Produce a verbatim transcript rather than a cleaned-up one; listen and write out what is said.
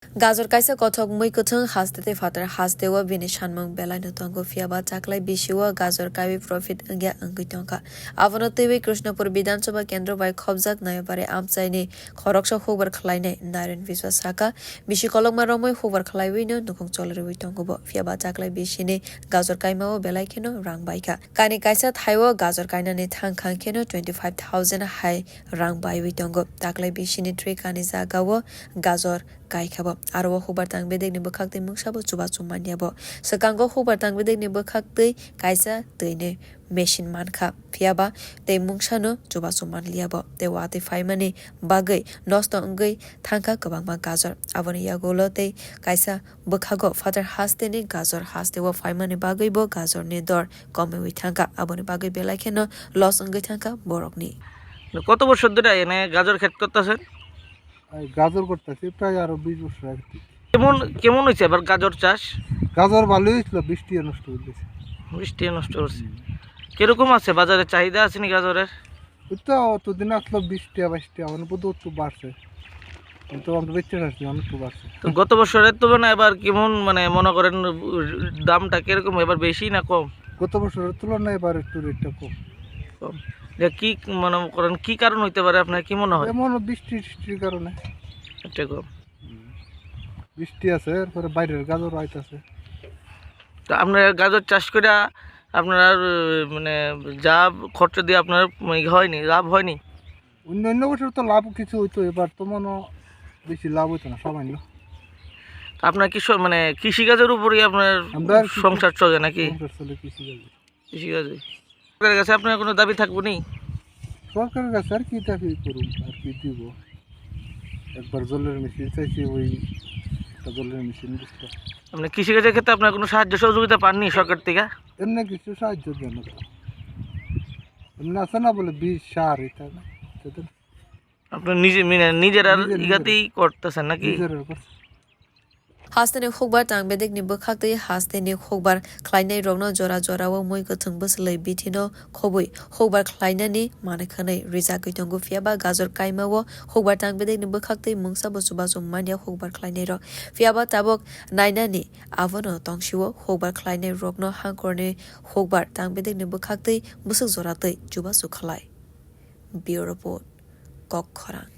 Gajor kaisa kothok mui kwthwng haste tei phatar haste o bini sanmung belai no tongo, phiya ba taklai bisi o gajor kaiwi profit wngya wngwi tongkha. Abono twiwi Krishnapur Bidhan Sabha kendro bai khopjak Nayabari amchaini khoroksa hukbar khlainai Naren Biswa saka, bisi kolokma romwi hukbar khlaiwi no nukhung cholrwi tongo bo, phiya ba taklai bisini gajor kaima o belai kheno rang baikha. Kani kaisa thai o gajor kainani thang khang kheno twenty five thousand hai rang baiwi tongo. Taklai bisini tree kani jaga o gajor kaikha bo. Aro o hukbar tang bedekni bwkhak twi mungsa bo chubachu manya bo. Swkango hukbar tang bedekni bwkhak twi kaisa twini machine mankha, phiya ba tei mungsa no chubachu manliya bo. Tei watwi phaimani bagwi nosto wngwi thangkha kwbangma gajor. Aboni yagulo tei kaisa bwkhago phatar hasteni gajor haste o phaimani bagwi bo gajorni dor komiwi thangkha. Aboni bagwi belai kheno loss wngwi thangkha borokni. কত বছর ধরে এনে গাজর ক্ষেত করতেছেন? এই গাজর করতেছি প্রায় আরো বিশ বছর আগে থেকে। কেমন, কেমন হয়েছে এবার গাজর চাষ? গাজর ভালোই হয়েছিল, বৃষ্টি নষ্ট করে দিয়েছে। বৃষ্টি নষ্ট করছে। হুম। কিরকম আছে বাজারে, চাহিদা আছে নি গাজরের? ওই তো অতদিন আসলো বিশ টাকা, বাইশ টাকা, এখন বোধহয় একটু বাড়ছে। আমি তো, আমি তো বেচতে পারছি, অনেক একটু বাড়ছে। তো গত বছরের তুলনায় এবার কেমন, মানে, মনে করেন, দামটা কিরকম, এবার বেশি না কম? গত বছরের তুলনায় এবার একটু রেটটা কম। কম। যে কি মনে করেন, কি কারণ হইতে পারে, আপনার কি মনে হয়? এমন বৃষ্টি টিষ্টির কারণে। এটা কম। হুম। বৃষ্টি আছে, এরপরে বাইরের গাজর আইতাছে। তো আপনার গাজর চাষ করে আপনার, মানে, যা খরচ দিয়ে আপনার, মানে, হয়নি, লাভ হয়নি? অন্য অন্য বছর তো লাভ কিছু হইতো, এবার তো মনে হয় বেশি লাভ হইতো না, সামান্য। তো আপনার কি স-, মানে, কৃষিকাজের উপরেই আপনার আমরা আর কিছু সংসার চলে নাকি? সংসার চলে কৃষিকাজে। কৃষিকাজে। সরকারের কাছে আপনার কোনো দাবি থাকবো নি? সরকারের কাছে আর কি দাবি করুন, আর কি দিব? একবার জলের মেশিন চাইছি, ওই একটা জলের মেশিন দিছিল। আপনি কৃষিকাজের ক্ষেত্রে আপনার কোনো সাহায্য সহযোগিতা পাননি সরকার থেকে? এমনি কিছু সাহায্য দেন না। এমনি আছে না বলে বীজ, সার, এটা না, এটা দেন। আপনি নিজে, মানে, নিজের আর নিজের, নিজের। ইগাতেই করতেছেন নাকি? নিজের আর করছে। Hasteni hukbar tang bedekni bwkhaktwi hasteni hukbar khlainai rokno jora jora o mui kwthwng bwswlwi bithino khobwi hukbar khlainani manwi khwnwi rijagwi tongo, phiya ba gajor kaima o hukbar tang bedekni bwkhaktwi mungsa bo chubachu manya hukbar khlainai rok, phiya ba tabok nainani abono tongsi o hukbar khlainai rokno hangkorni hukbar tang bedekni bwkhaktwi bwswk jora twi chubachu khlai. Bureau Report, Kok Khorang.